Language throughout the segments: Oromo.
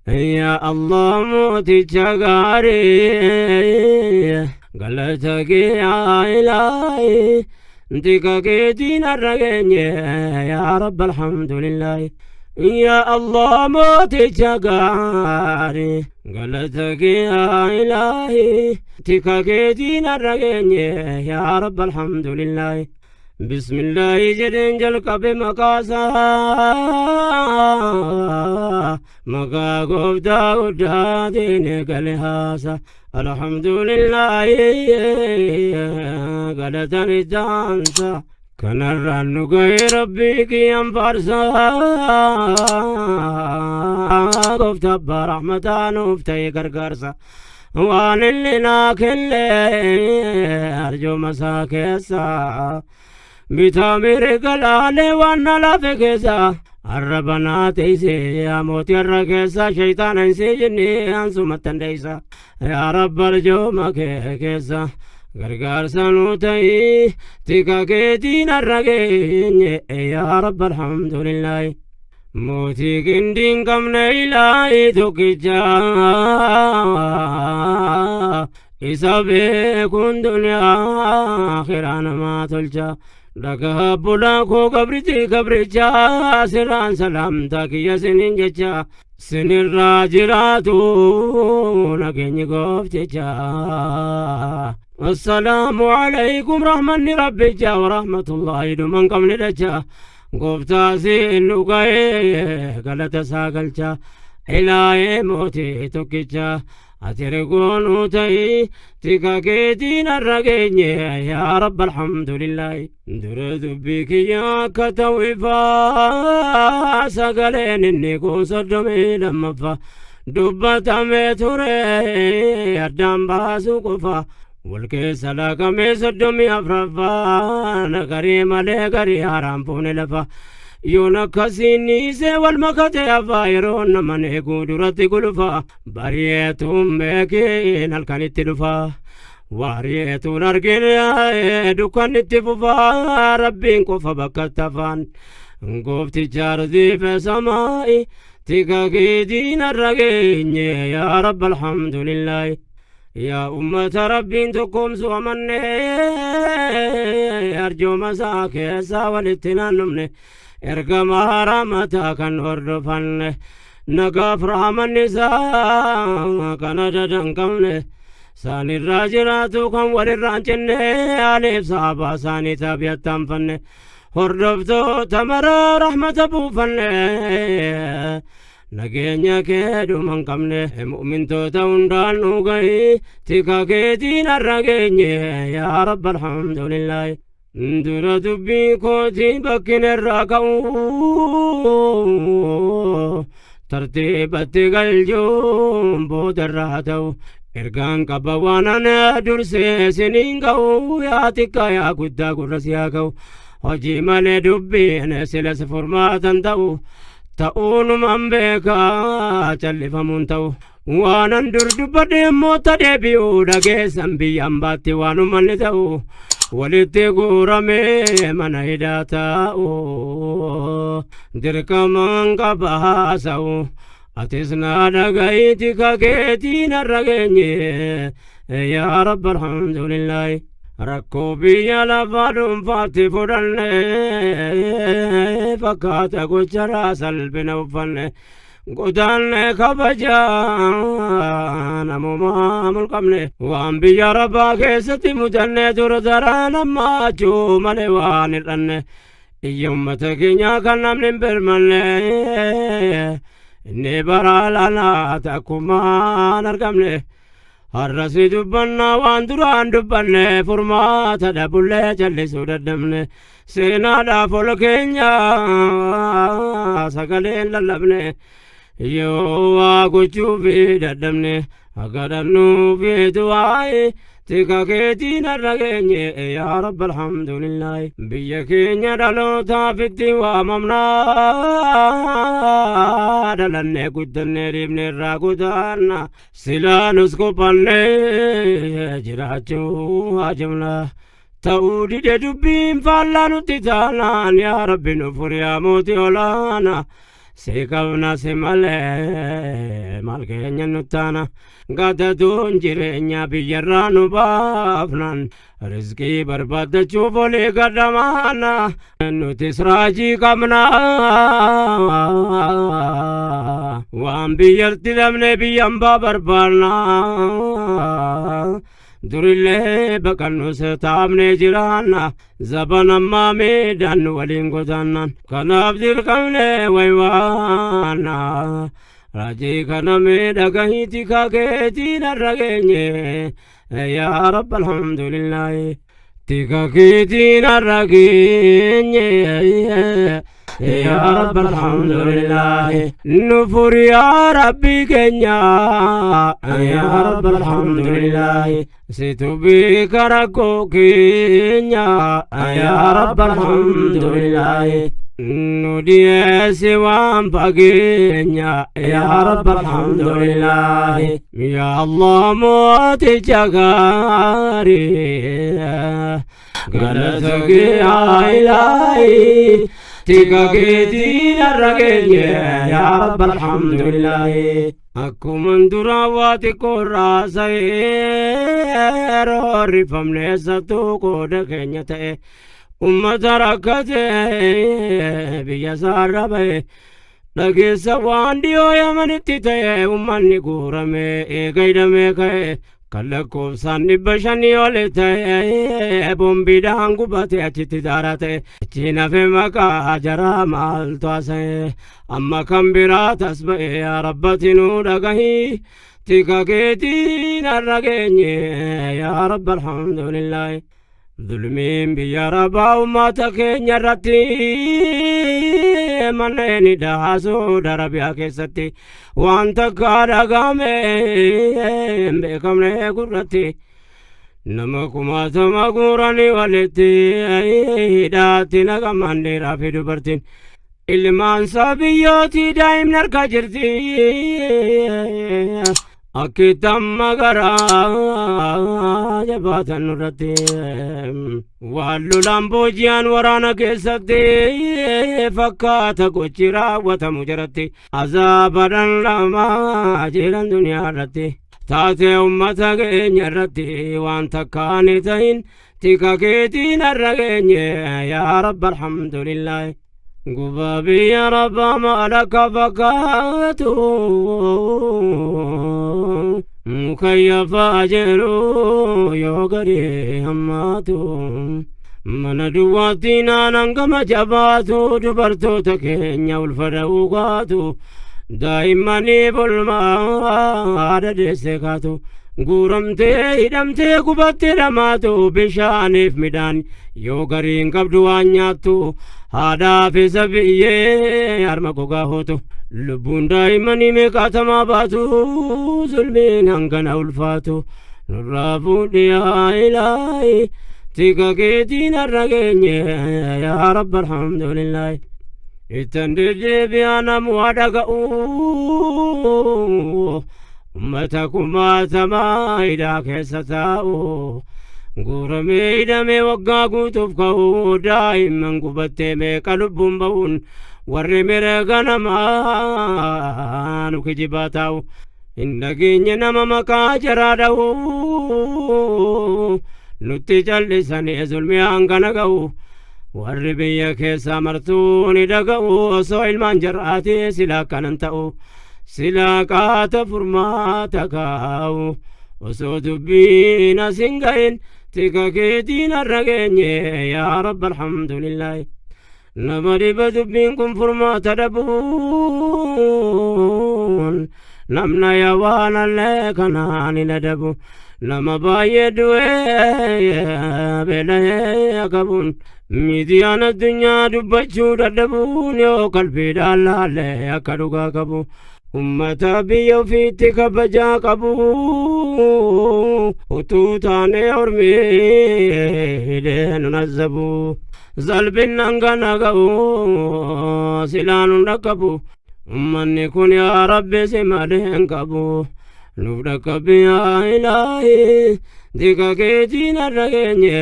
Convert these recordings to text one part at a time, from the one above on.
Yaa Allah mooticha gaarii galata kee yaa ilaahi tika keetiin har'a geenye yaa Rabbi alhamdulillaahi. Yaa Allah mooticha gaarii galata kee yaa ilaahi tika keetiin har'a geenye yaa Rabbi alhamdulillaahi. Bismillaahi jedheen jalqabe maqaasaa maqaa gooftaa guddaatiin eegale haasa alhamdulillaahi galatan ittaansa kanarraan nu ga'e rabbii kiyyan faarsaa gooftaa abbaa rahmataa nuuf ta'e gargaarsa waan inni naa kenne arjooma isaa keessaa bitaa mirga laalee waan na lafe keessa arraba naa teeyse yaa mootii har'a keessa shayxaana hin seejinne ansumatti dandeeysa yaa rabba arjooma kee keessa gargaarsa nuu ta'ii tika keetiin har'a geenye yaa rabba alhamdulillaahi. Mootii qindiin qabne ilaahii tokkicha isa beekuun duniyaa akhiraa namaa tolcha. Dhagaa bulaa koo gabrichi gabricha sirraan salaamtaa kiyya sinin jecha sinirraa jiraatu nageenyi goofticha. Assalaamu alaykum rahmanni rabbicha wa rahmatullahi dhuman qabne dacha gooftaa siin nu ga'ee galata isaa galcha ilaahee mootii tokkicha ati rigoonuu ta'ii tika keetiin har'a geenye yaa rabba alhamdulillaahi. Dura dubbii kiyya akka ta'u ifaa sagaleen inni kun 32ffaa dubbatamee ture addaan baasuu qofa wal keessa laakamee 34ffaa nagarii malee garii haaraan fuune lafa yoon akkasiin dhiisee wal makate hafaa yeroo naman eeguu duratti gulufa bari'eetuun beekiin halkanitti dhufa waari'eetuun argine dukkannitti fufa rabbiin qofa bakka tafaan goofticha ardiife samaa'i tika keetiin har'a geenye yaa rabba alhamdulillaahi. Yaa ummata rabbiin tokkoomsu amanne arjooma isaa keessaa walitti naannofne ergamaa rahmataa kan hordofanne nagaaf rahmanni isaa kan adada hin qabne saanirraa jiraatu kan walirraa hin cinne aliif sahabaa isaanii tabi'attaanfanne hordoftoota maraa rahmata buufanne nageenya kee dhuma hin qabne mu'mintoota hundaan nu gahi tika keetiin har'a geenye yaa rabba alhamdulillaahi. Dura dubbii kootii bakkin irraa ka'u tartiibatti galchuun booda irraa ta'u ergaan qaba waan ana dursee siniin ga'u yaa xiqqaa yaa guddaa gurra si haa ga'u hojii malee dubbiin silas furmaatan ta'u ta'uunuman beekaa callifamuun ta'u waanan dur dubbadhe immoo ta deebi'uu dhageessan biyya ambaatti waanumanni ta'u walitti guuramee mana hidhaa taa'u dirqamaan qaba haasa'u atis naa dhaga'iiti kakeetiin har'a geenye yaa rabba alhamdulillaahi. Rakkoo biyya lafaa dhuunfaatti fudhanne fakkaata gocharaa salphina uffanne godaanne kabajaa namumaa mulqabne waan biyya rabbaa keessatti mudanne ture daraan ammaachuu malee waan hir'anne iyya ummata keenyaa kan namni hin birmanne inni bara lanaa takkumaan argamne har'asi dubbannaa waan duraan dubbanne furmaata dhabullee callisuu dadhabne seenaadhaaf ol keenya sagaleen lallabne yoo waa gochuufi dadhabne akka dhabnuufi du'aa'i tika keetiin har'a geenye yaa rabba alhamdulillaahi. Biyya keenya dhalootaaf itti waamamnaa dhalannee guddannee dhiibne irraa kutaanna silaa nus qophannee jiraachuu haajamna ta'uu dide dubbiin faallaa nutti taanaan yaa rabbi nu furi yaa mootii olaanaa si qabna si malee Maal keenya nuttaana gadaduun jireenya biyyarraa nu baafnan rizqii barbaaddachuuf olii gadamaana nutis raajii qabna waan biyyatti dhabne biyyan baa barbaanna durillee baqannus taabnee jiraanna zaban ammaa miidhaan nu waliin godaannan kanaaf dirqamne waywaanna raajii kana miidhagahiiti kakeetiin har'a geenye yaa rabbi alhamdulillaahi tika keetiin har'a geenye يا رب الحمد لله نفر يا ربي كنيا يا رب الحمد لله ستبيك ركو كنيا يا رب الحمد لله ندي سوام بقينيا يا رب الحمد لله يا الله موت جغاري قالتك يا إلهي tika keetiin har'a geenye yaa rabba alhamdulillahi akkuman duraa waa xiqqoo irraa sa'ee roorrifamne eessattuu qooda keenya ta'e ummata rakkate biyya isaarra ba'e dhageessa waan dhiyoo Yamanitti ta'e ummanni guurame eega hidhamee ka'e kan lakkoofsaan 500 ol ta'e boombiidhaan gubate achitti daaraa ta'e achiin hafe maqaa jaraa maaltu haasa'e amma kan biraa tas ba'e yaa rabbati nuu dhagahi tika keetiin har'a geenye yaa rabba alhamdulillaahi zulmiin biyya rabaa ummata keenya irratti manneen hidhaa Arabiyaa keessatti waan takka dhagahame hin beekamne gurratti nama kumaatama guuranii walitti hidhaatti naqaman dhiiraa fi dubartiin ilmaan isaa biyyootii daa'imni harka jirti akkitti amma garaa jabaatan nurratti waan lolaan booji'an waraana keessatti fakkaata gochi raawwatamu jaratti azaaba dhandhamaa jiran duniyaa irratti taatee ummata keenya irratti waan takkaan ta'in tika keetiin har'a geenye yaa rabba alhamdulillaahi gubaa biyya rabbaa maal akka fakkaatu mukayyafaa jiru yoo garii hammaatu mana duwwaatti naanan gama jabaatu dubartoota keenya ulfa da'uu kaatu daa'immanii bolmaa dadeesse kaatu guuramtee hidhamtee gubattee dhamaatu bishaaniif midhaan yoo gariin qabdu waan nyaattu haadhaaf isa biyyee harma gogaa hootu lubbuun daa'immanii meeqaatamaa baatu zulmiin hangana ulfaatu nurraa fuudhi yaa ilaahi tika keetiin har'a geenye yaa rabba alhamdulillaahi ittan deddeebi'aa namu dhaga'u ummata kumaatamaa hidhaa keessa taa'u guuramee hidhamee waggaa guutuuf ka'u daa'imman gubattee meeqa lubbuun ba'uun warri mirga namaa nu kijibaa taa'u hin dhageenye nama maqaa jaraa dha'u nutti callisanii zulmii hangana ga'u warri biyya keessaa martuu ni dhaga'u osoo ilmaan jar'aatee silaa akkanan ta'u silaa qaata furmaata kaa'u osoo dubbiin as hin ga'in tika keetiin har'a geenye yaa rabba alhamdulillaahi nama dhiba dubbiin kun furmaata dhabuun namna yaa waan allee kanaan hin adabu nama baay'ee du'ee beela'ee qabuun miidiyaan addunyaa dubbachuu dadhabuun yoo qalbiidhaan laallee akka dhugaa qabu ummata biyya ofiitti kabajaa qabu utuu taanee ormii hidhee nu nazzabu zalbin hangana ga'u silaa nu dhaqqabu ummanni kun yaa rabbi si malee hin qabu nuuf dhaqqabi yaa ilaahi tika keetiin har'a geenye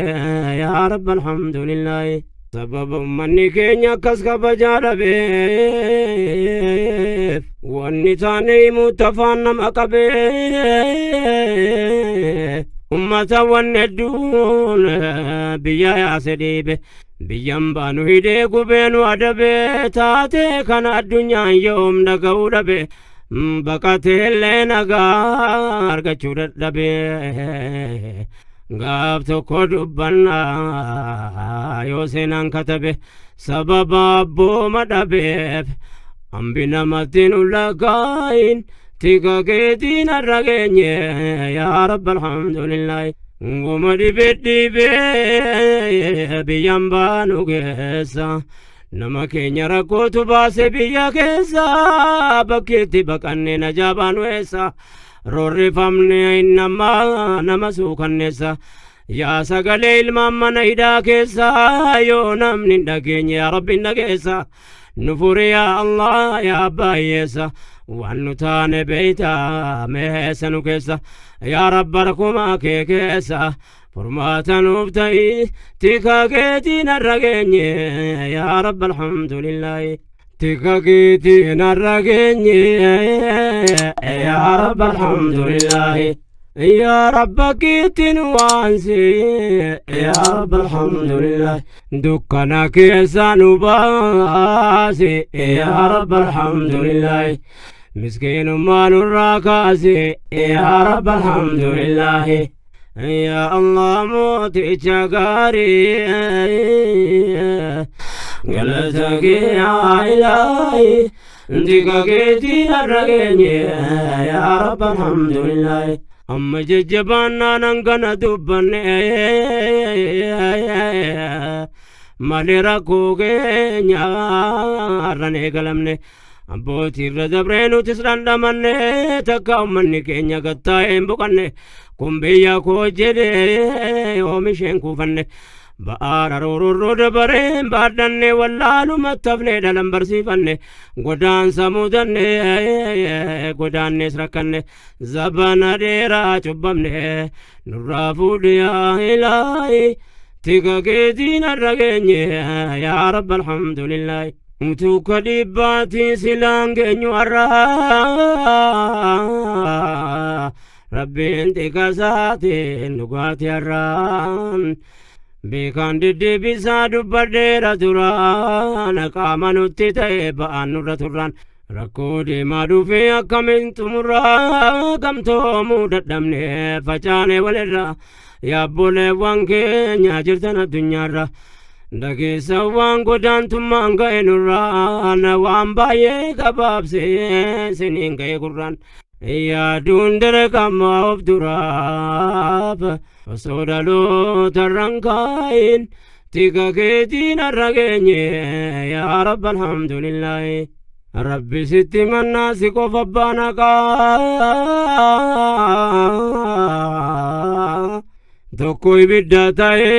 yaa rabbi alhamdulillaahi sababa ummanni keenya akkas kabajaa dhabee dhabeef wanni taane himuu tafaan nama qabee ummata wanni hedduun biyya yaase dhiibe biyyan baanu hidhee gubeenu adabee taatee kana addunyaan yoom dhaga'uu dhabe baqateellee nagaa argachuu dadhabee gaaf tokko dubbannaa yoo seenaan katabe sababa abbooma dhabeef hambi namatti nu lakaayin tika keetiin har'a geenye yaa rabba alhamdulillaahi. Ngoma dhibee dhibee biyyan baanu keessa nama keenya rakkootu baase biyya keessa bakkeetti baqanne najaa baanu eessa roorrifamne nama nama suukanneessa yaa sagalee ilmaan mana hidhaa keessa yoo namni hin dhageenye yaa rabbi hin dhageessa nu furi yaa Allah yaa abbaa hiyyeessa waan nu taane beeytaa meessa nu keessa yaa rabba rakkumaa kee keessa furmaata nuuf ta'i tika keetiin har'a geenye yaa rabba alhamdulillaahi. Tika keetiin har'a geenye yaa rabba alhamdulillaahi. يا رب كيتن وانسي يا رب الحمد لله دكنا كيسان وباسي يا رب الحمد لله مسكين ما نراكاسي يا رب الحمد لله يا الله موتي شقاري قلتك يا إلهي دقيتي الرقيني يا رب الحمد لله amma jajjabaannaan hangana dubbanne malee rakkoo keenya har'an eegalamne abbootiirra dabree nutis dhandhamanne takka ummanni keenya gattaa'ee hin boqanne kun biyya koo jedhee oomisheen kuufanne ba'aara roororroo dabareen baadhanne wallaalumatti hafnee dhalan barsiifanne godaansa mudanne godaannees rakkanne zabana dheeraa cubbamne nurraa fuudhi yaa ilaahi tika keetiin har'a geenye yaa rabba alhamdulillaahi. Utuu dhibbaatiin silaan geenyu har'aa rabbiin tika isaatiin dhugaatii har'aan. Beekaan deddeebisaa dubbadheera turaan qaama nutti ta'e ba'aan nurra turraan rakkoo deemaa dhufee akkamiin xumurraa gamtoomuu dadhabne facaane walirra yaabboleewwan keenya jirtan addunyaarra dhageessa waan godaantummaan ga'e nurraan waan baay'ee gabaabsee siniin ga'e gurraan yaaduun dirqama of duraaf osoo dhaloota irraan kaayin tika keetiin har'a geenye yaa rabba alhamdulillaahi. Rabbi sitti mannaa si qofa abbaan haqaa tokko ibidda ta'ee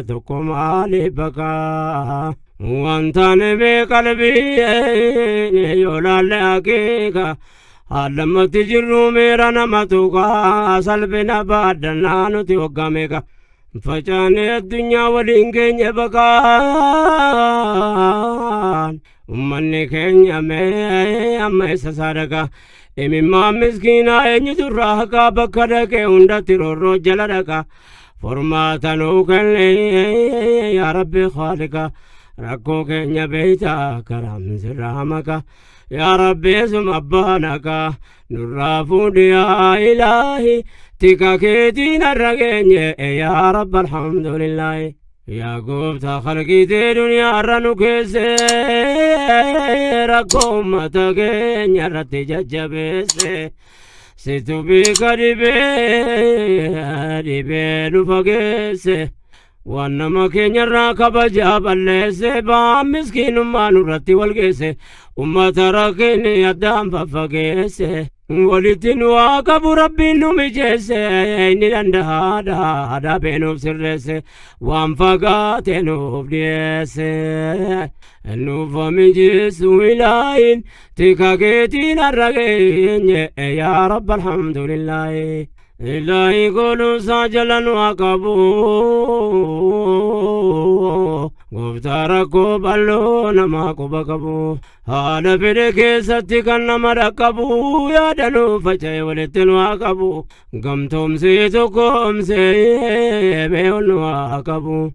tokko maaliif baqaa waan taane mee qalbii yoo laalle akeeka haallammatti jirru meera nama tuqaa salphina baadhannaa nuti waggaa meeqa facaane addunyaa waliin keenya baqaan ummanni keenya mee amma isa sadaqa imimmaan miskiinaa eenyutu irraa haqaa bakka dhaqee hundatti roorroo jala dhaqa furmaata nuu kenne yaa rabbi khaaliqa rakkoo keenya beeytaa karaan sirraa maqa yaa rabbi suma abbaan haqaa nurraa fuudhi yaa ilaahi tika keetiin har'a geenye yaa rabba alhamdulillaahi. Yaa gooftaa khalqiitee duniyaa irra nu keesse rakkoo uummata keenya irratti jajjabeesse situ beeka dhibee dhibee nu fageesse waan nama keenya irraa kabajaa balleesse ba'aan miskiinummaa nurratti wal geesse ummata rakkinni addaan faffageesse walitti nu haa qabu rabbiin nu mijeesse inni danda'aadha dhabee nuuf sirreesse waan fagaate nuuf dhiyeesse nuuf mijeessu ilaahin tika keetiin har'a geenye yaa rabba alhamdulillaahi. Ilaahi gooluusaa jala nu haa qabu. Gooftaa rakkoo bal'oo namaa quba qabu. Haala fedhe keessatti kan nama dhaqqabu yaada nu faca'e walitti nu haa qabu. Gamtoomsee tokkoomsee mee ol nu haa qabu.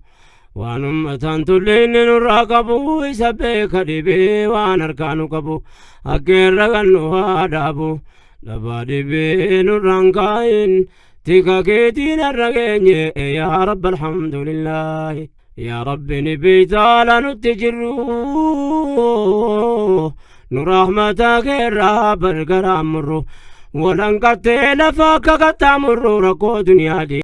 Waan ummataan tulle inni nurraa qabu isa beeka dhibee waan harkaa nu qabu. Akka irra kan nu haa dhaabu. Dhabaa dhibee nurraan kaayin tika keetiin har'a geenye yaa Rabbi alhamdulillaahi. Yaa Rabbi ni beeytaa nutti jirru nu rahmata keerraa bargaraan murru walanqattee lafa akka qaxxaamurru rakkoo duniyaa.